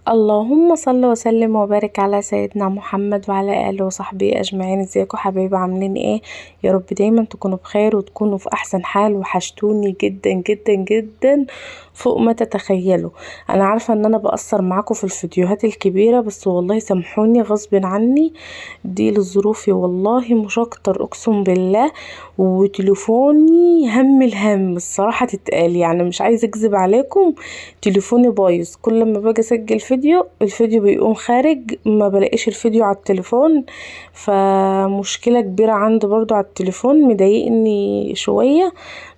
اللهم صل وسلم وبارك على سيدنا محمد وعلى آله وصحبه أجمعين. ازيكم حبايبي، عاملين ايه؟ يا رب دايما تكونوا بخير وتكونوا في احسن حال. وحشتوني جدا جدا جدا فوق ما تتخيلوا. انا عارفه ان انا بقصر معاكم في الفيديوهات الكبيره، بس والله سامحوني غصب عني، دي لظروفي والله مش اكتر، اقسم بالله. وتليفوني هم الهم الصراحه تتقال، يعني مش عايزه اكذب عليكم، تليفوني بايظ، كل ما باجي اسجل فيديو الفيديو بيقوم خارج، ما بلاقيش الفيديو على التليفون، فمشكلة كبيرة عندي برضو على التليفون مضايقني شوية،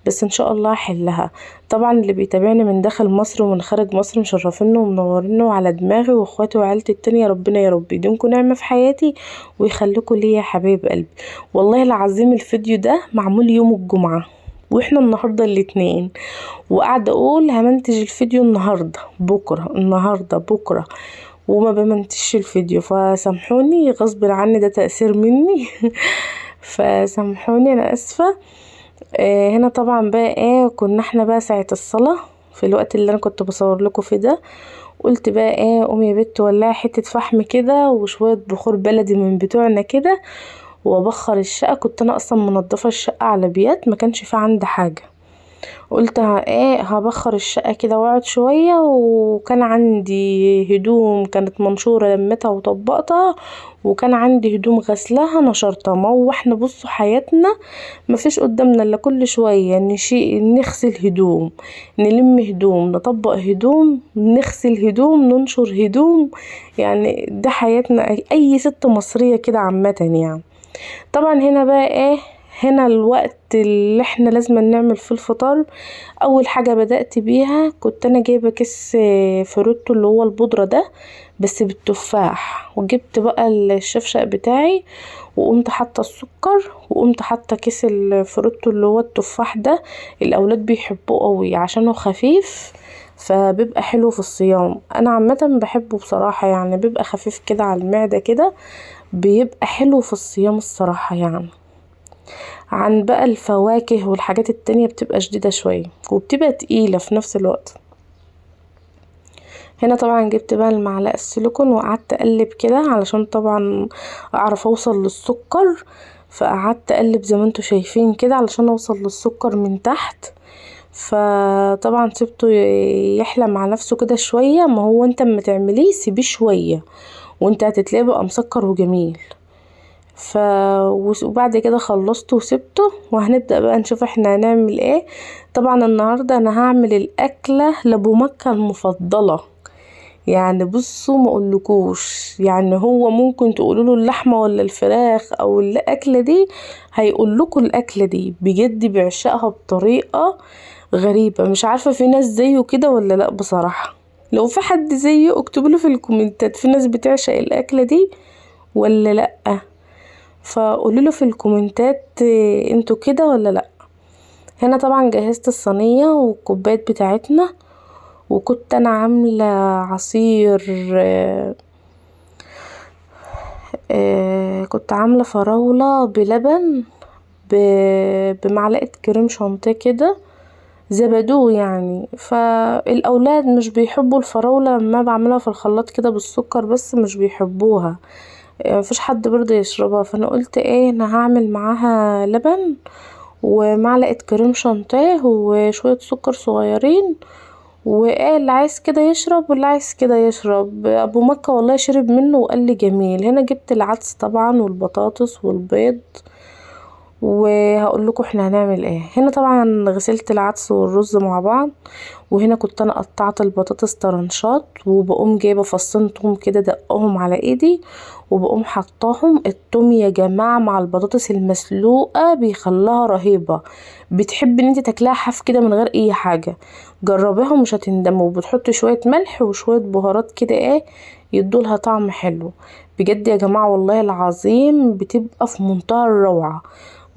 بس ان شاء الله هحلها. طبعا اللي بيتابعني من داخل مصر ومن خارج مصر مشرفيني ومنوريني وعلى دماغي، واخواتي وعيلتي التانية، ربنا يا رب يديمكم نعمة في حياتي ويخليكوا ليا يا حبايب قلبي. والله العظيم الفيديو ده معمول يوم الجمعة واحنا النهاردة الاتنين، وقاعدة اقول همنتج الفيديو النهاردة بكرة، النهاردة بكرة، وما بمنتجش الفيديو، فسامحوني غصب عني، ده تقصير مني فسامحوني انا اسفة. هنا طبعا بقى ايه، كنا احنا بقى ساعة الصلاة في الوقت اللي انا كنت بصور لكم فيه ده، قلت بقى ايه، قومي يا بت ولعي حتة فحم كده وشوية بخور بلدي من بتوعنا كده وابخر الشقة. كنت انا اصلا منضفة الشقة على بيات، ما كانش في عندي حاجة، قلت ايه هبخر الشقة كده واقعد شوية. وكان عندي هدوم كانت منشورة لميتها وطبقتها، وكان عندي هدوم غسلاها نشرتها. ما هو احنا بصوا حياتنا مفيش قدامنا الا كل شوية نغسل هدوم، نلم هدوم، نطبق هدوم، نغسل هدوم، ننشر هدوم، يعني ده حياتنا اي ست مصرية كده عامة يعني. طبعا هنا بقى ايه، هنا الوقت اللي احنا لازم نعمل فيه الفطار. اول حاجة بدأت بيها كنت انا جايبة كيس فروتو اللي هو البودرة ده بس بالتفاح، وجبت بقى الشفشق بتاعي وقمت حاطة السكر، وقمت حاطة كيس الفروتو اللي هو التفاح ده، الأولاد بيحبوه قوي عشانه خفيف فبيبقى حلو في الصيام. انا عامة بحبه بصراحة، يعني بيبقى خفيف كده على المعدة كده، بيبقى حلو في الصيام الصراحة يعني، عن بقى الفواكه والحاجات التانية بتبقى شديدة شوية وبتبقى تقيلة في نفس الوقت. هنا طبعا جبت بقى المعلقة السيليكون وقعدت اقلب كده علشان طبعا اعرف اوصل للسكر، فقعدت اقلب زي ما انتوا شايفين كده علشان اوصل للسكر من تحت. فطبعا سيبته يحلى مع نفسه كده شوية، ما هو انت اما تعمليه سيبيه شوية وانت هتتلاقيه بقى مسكر وجميل. وبعد كده خلصته وسبته، وهنبدأ بقى نشوف احنا هنعمل ايه. طبعا النهاردة انا هعمل الأكلة لأبو مكة المفضلة، يعني بصوا ما اقولكوش، يعني هو ممكن تقولوله اللحمة ولا الفراخ او الأكلة دي هيقولكوا الأكلة دي، بجد بيعشقها بطريقة غريبة، مش عارفة في ناس زيه كده ولا لأ بصراحة. لو في حد زيه اكتبولي في الكومنتات، في ناس بتعشق الأكلة دي ولا لأ؟ فقولولي في الكومنتات انتوا كده ولا لأ. هنا طبعا جهزت الصينية والكوبايات بتاعتنا، وكنت انا عاملة عصير، كنت عاملة فراولة بلبن بمعلقة كريم شانتيه كده، زبادو يعني. فالأولاد مش بيحبوا الفراولة لما بعملها في الخلاط كده بالسكر بس مش بيحبوها، مفيش حد بيرضى يشربها، فأنا قلت ايه أنا هعمل معاها لبن ومعلقة كريم شانتيه وشوية سكر صغيرين، وايه اللي عايز كده يشرب واللي عايز كده يشرب. أبو مكة والله شرب منه وقال لي جميل. هنا جبت العدس طبعا والبطاطس والبيض، وهقول لكم احنا هنعمل ايه. هنا طبعا غسلت العدس والرز مع بعض، وهنا كنت انا قطعت البطاطس طرنشات، وبقوم جايبه فصين توم كده دقهم على ايدي وبقوم حطاهم. التوم يا جماعة مع البطاطس المسلوقة بيخليها رهيبة، بتحبي ان انت تاكليها حاف كده من غير اي حاجة، جربيها ومش هتندمي. وبتحطي شوية ملح وشوية بهارات كده ايه يدولها طعم حلو بجد يا جماعة، والله العظيم بتبقى في منتهى الروعة،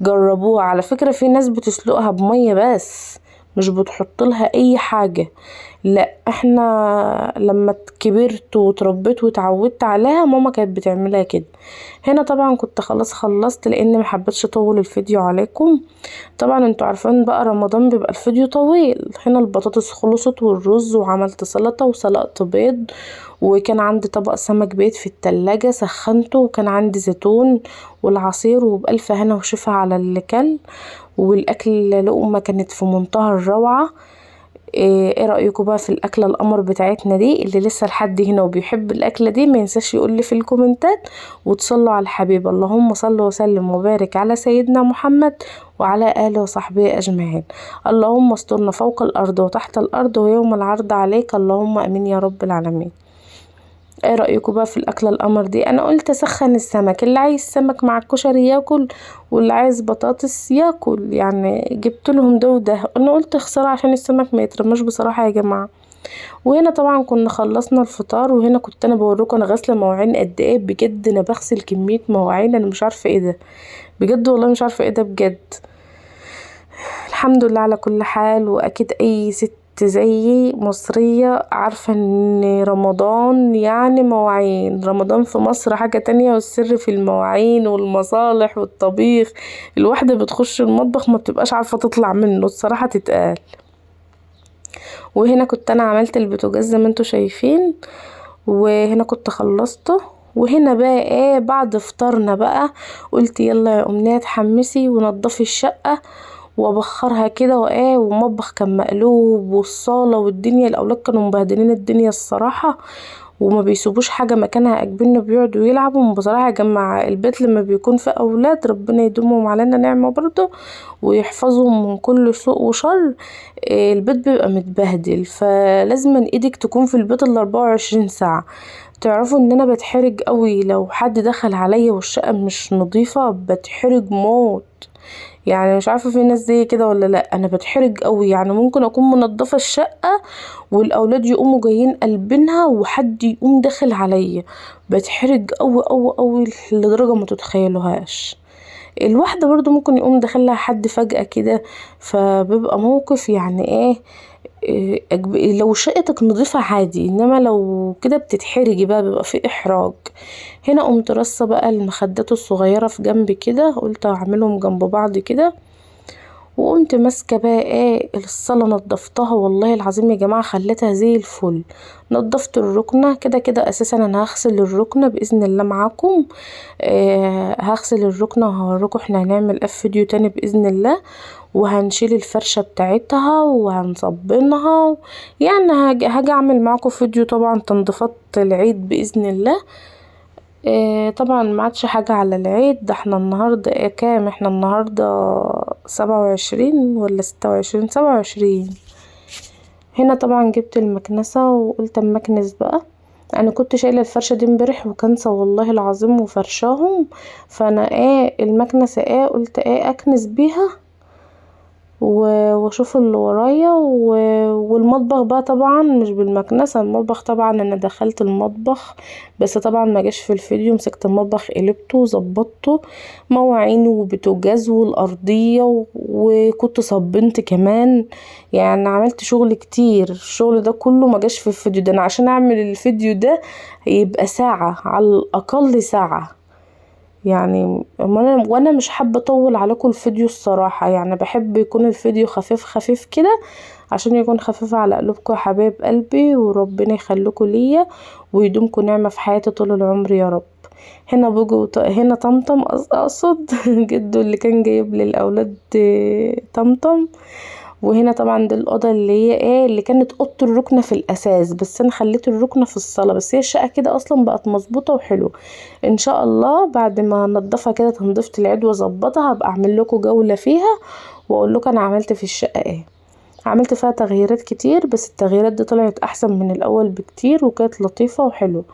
جربوها. على فكرة في ناس بتسلقها بمية بس، مش بتحط لها اي حاجة. لا احنا لما كبرت واتربيت واتعودت عليها ماما كانت بتعملها كده. هنا طبعا كنت خلاص خلصت لان محبتش اطول الفيديو عليكم، طبعا انتوا عارفين بقى رمضان بيبقى الفيديو طويل. هنا البطاطس خلصت والرز، وعملت سلطة وسلقت بيض، وكان عندي طبق سمك بيت في التلاجة سخنته، وكان عندي زيتون والعصير، وبألف هنا وشفا على اللي كل. والأكل لقمة كانت في منتهى الروعة. ايه رأيكم بقى في الأكلة القمر بتاعتنا دي؟ اللي لسه لحد هنا وبيحب الأكلة دي ما ينساش يقولي في الكومنتات، وتصلوا على الحبيب، اللهم صل وسلم وبارك على سيدنا محمد وعلى آله وصحبه أجمعين. اللهم استرنا فوق الأرض وتحت الأرض ويوم العرض عليك، اللهم أمين يا رب العالمين. ايه رأيكم بقى في الأكلة القمر دي؟ أنا قلت أسخن السمك، اللي عايز سمك مع الكشري ياكل، واللي عايز بطاطس ياكل، جبت لهم ده وده. أنا قلت خسارة عشان السمك ما يترماش بصراحة يا جماعة. وهنا طبعا كنا خلصنا الفطار، وهنا كنت أنا بوريكم أنا غاسلة مواعين قد إيه. بجد أنا بغسل كمية مواعين أنا مش عارفة إيه ده، بجد والله مش عارفة إيه ده بجد. الحمد لله على كل حال. وأكيد أي ست زيي مصرية عارفة إن رمضان يعني مواعين، رمضان في مصر حاجة تانية، والسر في المواعين والمصالح والطبيخ. الواحدة بتخش المطبخ ما بتبقاش عارفة تطلع منه الصراحة تتقال. وهنا كنت أنا عملت البوتاجاز زي ما انتوا شايفين، وهنا كنت خلصته. وهنا بقى ايه بعد فطارنا بقى قلت يلا يا أمنية اتحمسي ونضفي الشقة وابخرها كده، وايه والمطبخ كان مقلوب والصالة والدنيا، الأولاد كانوا مبهدلين الدنيا الصراحة، وما بيسيبوش حاجة مكانها، أجبنه بيقعدوا يلعبوا. بصراحة يا جماعة البيت لما بيكون فيه أولاد ربنا يدومهم علينا نعمة برضه ويحفظهم من كل سوء وشر، البيت بيبقى متبهدل، فلازم ايدك تكون في البيت 24 ساعة. تعرفوا ان انا بتحرج قوي لو حد دخل عليا والشقة مش نظيفة، بتحرج موت، مش عارفة في ناس زي كده ولا لأ. أنا بتحرج قوي، ممكن أكون منظفة الشقة والأولاد يقوموا جايين قلبينها وحد يقوم داخل عليا، بتحرج قوي قوي قوي لدرجة ما تتخيلوهاش. الواحدة برضو ممكن يقوم داخلها حد فجأة كده، فبيبقى موقف يعني ايه، لو شقتك نظيفة عادي، إنما لو كده بتتحرجي بقى، بيبقى في إحراج. هنا قمت رصة بقى المخدات الصغيرة في جنب كده، قلت هعملهم جنب بعض كده، وقمت ماسكة بقى ايه الصالة نضفتها والله العظيم يا جماعة خليتها زي الفل. نضفت الركنة كده كده أساسا أنا هغسل الركنة بإذن الله معاكم، هغسل الركنة وهوريكم احنا هنعمل ايه في فيديو تاني بإذن الله، وهنشيل الفرشة بتاعتها وهنصبنها، هاجي أعمل معاكم فيديو طبعا تنظيفات العيد بإذن الله. طبعا ما عادش حاجة على العيد، ده احنا النهاردة ايه كام؟ احنا النهاردة 27 ولا 26؟ 27. هنا طبعا جبت المكنسة وقلت اما اكنس بقى، انا كنت شايلة الفرشة دي امبارح وكنسة والله العظيم وفرشاهم، فانا ايه المكنسة ايه قلت ايه اكنس بيها واشوف اللي ورايا. والمطبخ بقى طبعا مش بالمكنسة، المطبخ طبعا انا دخلت المطبخ بس طبعا ما جاش في الفيديو، مسكت المطبخ قلبته وظبطته، مواعين وبوتاجاز والأرضية، وكنت صبنت كمان، عملت شغل كتير. الشغل ده كله ما جاش في الفيديو ده، انا عشان اعمل الفيديو ده يبقى ساعة على الأقل ساعة، وانا مش حابة اطول عليكم الفيديو الصراحة، بحب يكون الفيديو خفيف خفيف كده عشان يكون خفيف على قلوبكم يا حبايب قلبي، وربنا يخليكم ليا ويدومكم نعمة في حياتي طول العمر يا رب. هنا بوجو هنا طمطم أقصد جدو اللي كان جايب للأولاد طمطم. وهنا طبعا دي الأوضة اللي هي ايه اللي كانت أوضة الركنة في الأساس، بس أنا خليت الركنة في الصالة، بس هي الشقة كده أصلا بقت مظبوطة وحلوة. إن شاء الله بعد ما انضفها كده تنظيفة العيد واظبطها هبقى أعمل لكم جولة فيها وأقول لكم أنا عملت في الشقة ايه. عملت فيها تغييرات كتير، بس التغييرات دي طلعت أحسن من الأول بكتير وكانت لطيفة وحلوة.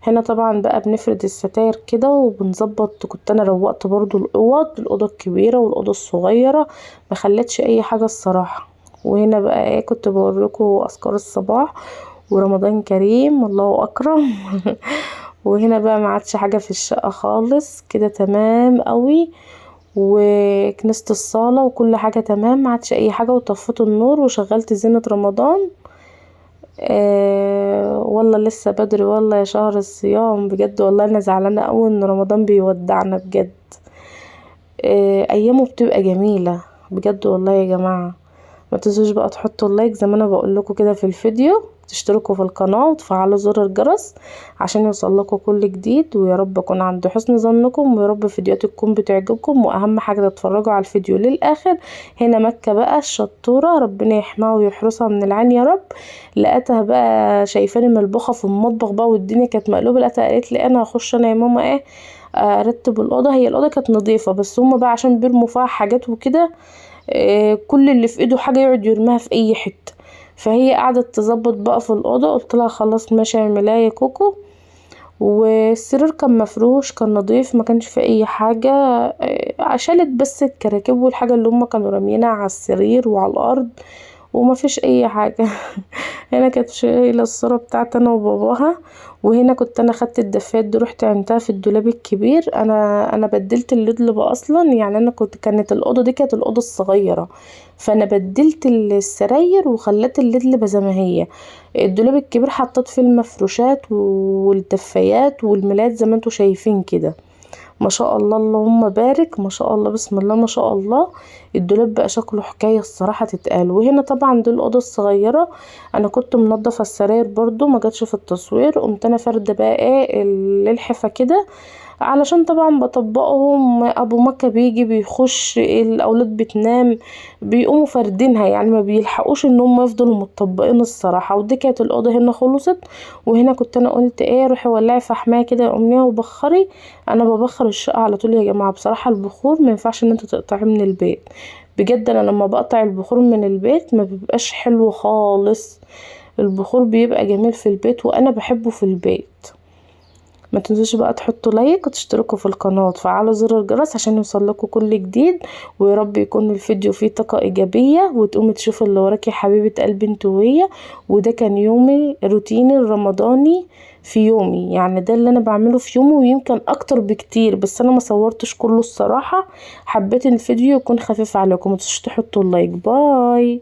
هنا طبعا بقى بنفرد الستاير كده وبنظبط، كنت أنا روقت برضو الأوض، الأوضة الكبيرة والأوضة الصغيرة، ما خلتش أي حاجة الصراحة. وهنا بقى ايه كنت بوريكم أذكار الصباح ورمضان كريم والله أكرم. وهنا بقى ما عادش حاجة في الشقة خالص كده تمام قوي، وكنست الصالة وكل حاجة تمام، ما عادش أي حاجة، وطفيت النور وشغلت زينة رمضان. والله لسه بدري والله يا شهر الصيام بجد، والله انا زعلانة اوي ان رمضان بيودعنا بجد. ايامه بتبقى جميلة بجد والله يا جماعة. ما تنسوش بقى تحطوا اللايك زي ما انا بقول لكم كده في الفيديو، تشتركوا في القناة وتفعلوا زر الجرس عشان يوصل لكم كل جديد، ويا رب اكون عند حسن ظنكم، ويا رب فيديوهاتي تكون بتعجبكم، واهم حاجة تتفرجوا على الفيديو للاخر. هنا مكة بقى الشطورة ربنا يحميها ويحرسها من العين يا رب، لقيتها بقى شايفاني ملبوخة في المطبخ بقى والدنيا كانت مقلوبة، لقيتها قالت لي انا هخش انا يا ماما ايه ارتب الأوضة. هي الأوضة كانت نظيفة بس هما بقى عشان بيرموا فيها حاجات وكده، كل اللي في ايده حاجة يقعد يرميها في اي حتة، فهي قعدت تظبط بقى في الأوضة. قلت لها خلاص ماشي اعمليها يا كوكو. والسرير كان مفروش كان نظيف ما كانش فيه اي حاجة، شالت بس الكراكيب والحاجة اللي هما كانوا راميينها على السرير وعلى الأرض وما فيش اي حاجة. هنا كانت شايلة الصورة بتاعتي انا وباباها، وهنا كنت انا خدت الدفايات دي روحت عينتها في الدولاب الكبير. انا بدلت اللدلب اصلا، يعني انا كنت كانت الأوضة دي كانت الأوضة الصغيرة، فانا بدلت السراير وخليت اللدلبة زي ما هي. الدولاب الكبير حطيت فيه المفروشات والدفايات والملايات زي ما انتوا شايفين كده، ما شاء الله اللهم بارك، ما شاء الله بسم الله ما شاء الله، الدولاب بقى شكله حكاية الصراحة تتقال. وهنا طبعا دي الأوضة الصغيرة، أنا كنت منضفة السراير برضو ما جاتش في التصوير، قمت أنا فاردة بقى ايه الحفة كده علشان طبعا بطبقهم، أبو مكة بيجي بيخش، الأولاد بتنام، بيقوموا فاردينها، يعني ما بيلحقوش إن هم يفضلوا متطبقين الصراحة. ودي كانت الأوضة هنا خلصت. وهنا كنت أنا قلت ايه روحي ولعي فحماية كده يا أمنية وبخري. أنا ببخر الشقة على طول يا جماعة، بصراحة البخور ما ينفعش إن انتوا تقطعيه من البيت بجد. أنا لما بقطع البخور من البيت ما بيبقاش حلو خالص، البخور بيبقى جميل في البيت وأنا بحبه في البيت. ما تنسوش بقى تحطوا لايك وتشتركوا في القناة وتفعلوا زر الجرس عشان يوصل لكم كل جديد، ويا رب يكون الفيديو فيه طاقة إيجابية وتقومي تشوفي اللي وراكي يا حبيبة قلبي انت وهي. وده كان يومي روتيني الرمضاني في يومي، يعني ده اللي أنا بعمله في يومي ويمكن أكتر بكتير، بس أنا ما صورتش كله الصراحة، حبيت الفيديو يكون خفيف عليكم. ما تنسوش تحطوا اللايك. باي.